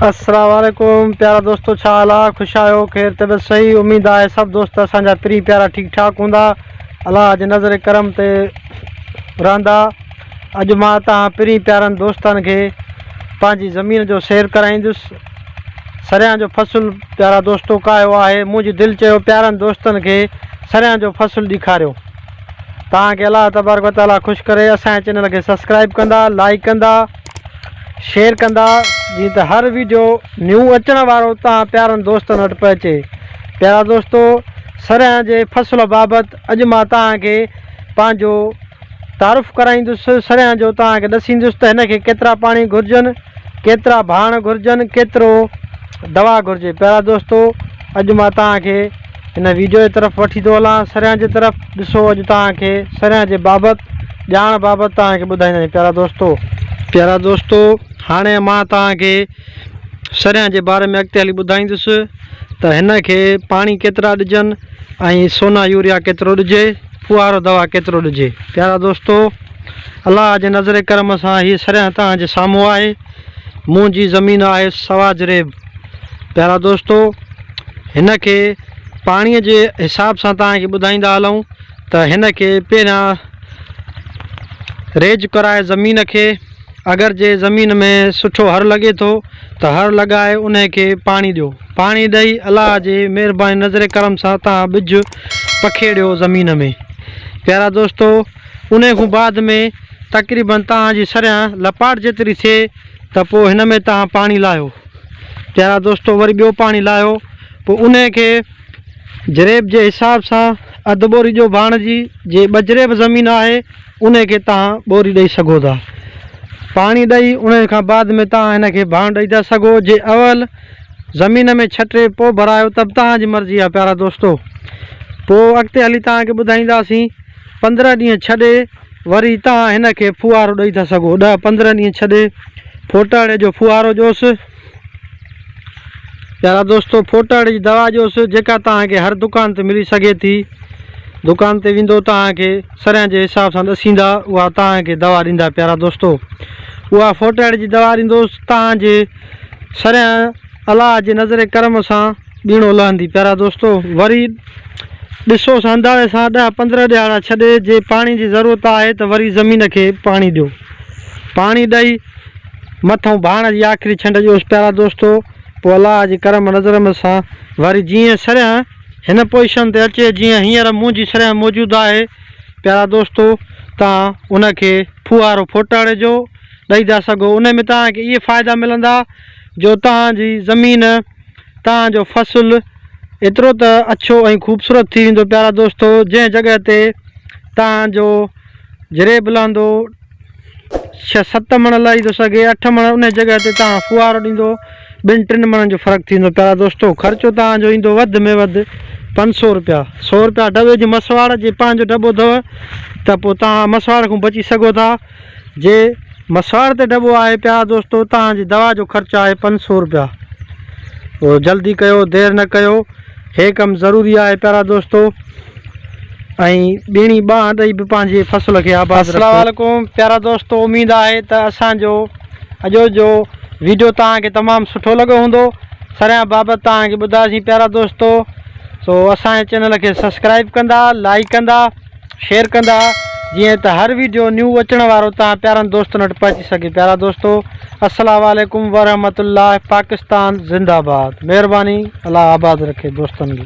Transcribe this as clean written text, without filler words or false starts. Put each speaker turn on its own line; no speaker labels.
السلام عليڪم پيارا دوستو ڇا حال آ خوش آهيو خير طبيعت صحيح اميد آهي سڀ دوست اسان جا پرين پيارا ٺيڪ ٺاڪ هوندا الله جي نظر ڪرم تي رهندا اڄ مان توهان پرين پيارن دوستن کي پنهنجي زمين جو سير ڪرائيندس سريان جو فصل پيارا دوستو ڪاهيو آهي منهنجي دل چيو پيارن دوستن کي سريان جو فصل ڏيکاريو توهان کي الله تبارڪ وتعالي خوش ڪري اسان جي چينل کي سبسڪرائب ڪندا لائيڪ ڪندا شيئر ڪندا جيئن ته هر ويڊيو نيو اچڻ وارو توهان پيارن دوستن وٽ پهچي پيارا دوستو سرهن جي فصل بابت اڄ مان توهان کي پنهنجو تعارف ڪرائيندس سرهن جو توهان کي ڏسيندس ته هن کي ڪيترا پاڻي گهرجن ڪيترا ڀاڻ گهرجن ڪيترو دوا گهرجي پيارا دوستو اڄ مان توهان کي هن ويڊيو جي طرف وٺي ٿو هلان سريان جي طرف ڏسو اڄ توهان کي سريان جي بابت ڄاڻ بابت توهان کي ٻڌائينداسين پيارا دوستو. پيارا دوستو هاڻي مان توهان کي سريان جي باري ۾ اڳتي هلي ٻڌائيندس ته هن کي پاڻي ڪيترا ڏجن ۽ سونا يوريا ڪيترو ڏجي ڦوهارو دوا ڪيترو ڏجي پيارا دوستو الله جي نظر ڪرم سان هي سريان توهان جي سامهون آهي منهنجي زمين آهي سوا جريب پيارا دوستو هن کي پاڻي جي حساب سان توهان کي ٻڌائيندا هلون ته هن کي پهريان ريج ڪرائي زمين کي اگر جي زمين ۾ سٺو هر لڳي ٿو ته هر لڳائي ان کي پاڻي ڏيو پاڻي ڏئي الله جي مهرباني نظر ڪرم سان توهان ٻج پکيڙيو زمين ۾ پيارا دوستو ان کان بعد ۾ تقريبن توهان جي سريان لپاٽ جيتري ٿئي ته پوء هن ۾ توهان پاڻي لاهيو. پيارا دوستو وري ٻيو پاڻي لاهيو پوء انهي کي جريب جي حساب سان اڌ ٻوري ڏيو ڀاڻ جي جي ٻه جريب زمين آهي انهي کي توهان ٻوري ڏئي سگهو ٿا پاڻي ڏئي انهي کان بعد ۾ توهان هن کي ڀاڻ ڏئي ٿا سگهو جي اول زمين ۾ ڇٽي پوء ڀرايو ته به توهان جي مرضي آهي پيارا دوستو پوء اڳتي هلي توهان کي ٻڌائينداسين 15 ڏينهن ڇڏي وري توهان هن کي ڦوهارو ڏئي ٿا سگهو. ڏهه 15 ڏينهن ڇڏي ڦوٽهڙي جو ڦوهارو ڏيوس. پيارا دوستو ڦوٽهڙي جي دوا ڏيوس جيڪا توهان کي هر دڪان تي ملي سگهي ٿي. دڪان تي ويندو توهان کي سريان جي حساب سان ڏسيندا اها توهان کي دوا ڏيندا پيارا دوستو اها ڦوٽهڙي جي دوا ڏيندوس توهان جي سريان الله جي نظر ڪرم سان ٻيڻو لهندي. پيارا دوستو وري ڏسوس اندازي سان ڏهه 15 ڏهاڙا ڇڏي جي پاڻي جي ضرورت آهي ته وري زمين کي پاڻي ڏيو. پاڻي ڏئي مٿئون ڀاڻ جي آخري ڇنڊ ڏيوس پيارا دوستو پوء الله جي ڪرم نظرم سان وري جيئن سريان هن پوزيشن تي اچي جيئن هينئر منهنجي سريان موجود آهي پيارا دوستو تان ان کي ڦوهارو ڦوٽاڙي جو ڏئي ٿا سگهو ان ۾ توهان کي اهي فائدا ملندا جو توهان جي زمين توهان جو فصل ايترو ته اڇو ۽ خوبصورت ٿي ويندو پيارا دوستو جنهن جڳهه تي توهان جو جريب لهندو ڇهه ست مڻ لهي ٿو سگهي اٺ مڻ ان جڳهه تي توهان ڦوهارو ڏيندو ٻن ٽن مڻن جو فرق ٿيندو پيارا دوستو خرچو توهان جو ايندو وڌ ۾ وڌ 500 روپيا 100 روپيا ڊٻي جي مسواڙ جي پنهنجو ڊٻو اٿو ته پوء توهان مسواڙ کان بچي سگهو ٿا جي مسواڙ تي ڊٻو آهي پيارا دوستو توهان جي دوا جو خرچ آهي 500 روپيا تو جلدي ڪيو دير نه ڪيو هي ڪم ضروري آهي پيارا دوستو ۽ ٻيڻي ٻانهن ڏئي به پنهنجي فصل کي آباد رکو. السلام عليڪم پيارا دوستو اميد آهي ته اسان جو اڄو جو ويڊيو توهان کي تمام سٺو لڳو هوندو سريان بابت توهان کي ٻڌايوسين پيارا دوستو سو اسان جي چينل کي سبسڪرائب ڪندا لائيڪ ڪندا شيئر ڪندا جيئن ته هر ويڊيو نيو اچڻ وارو توهان پيارن دوستن وٽ پهچي سگهي پيارا دوستو السلام عليڪم ورحمة الله پاڪستان زنده باد مهرباني الله آباد رکي دوستن کي.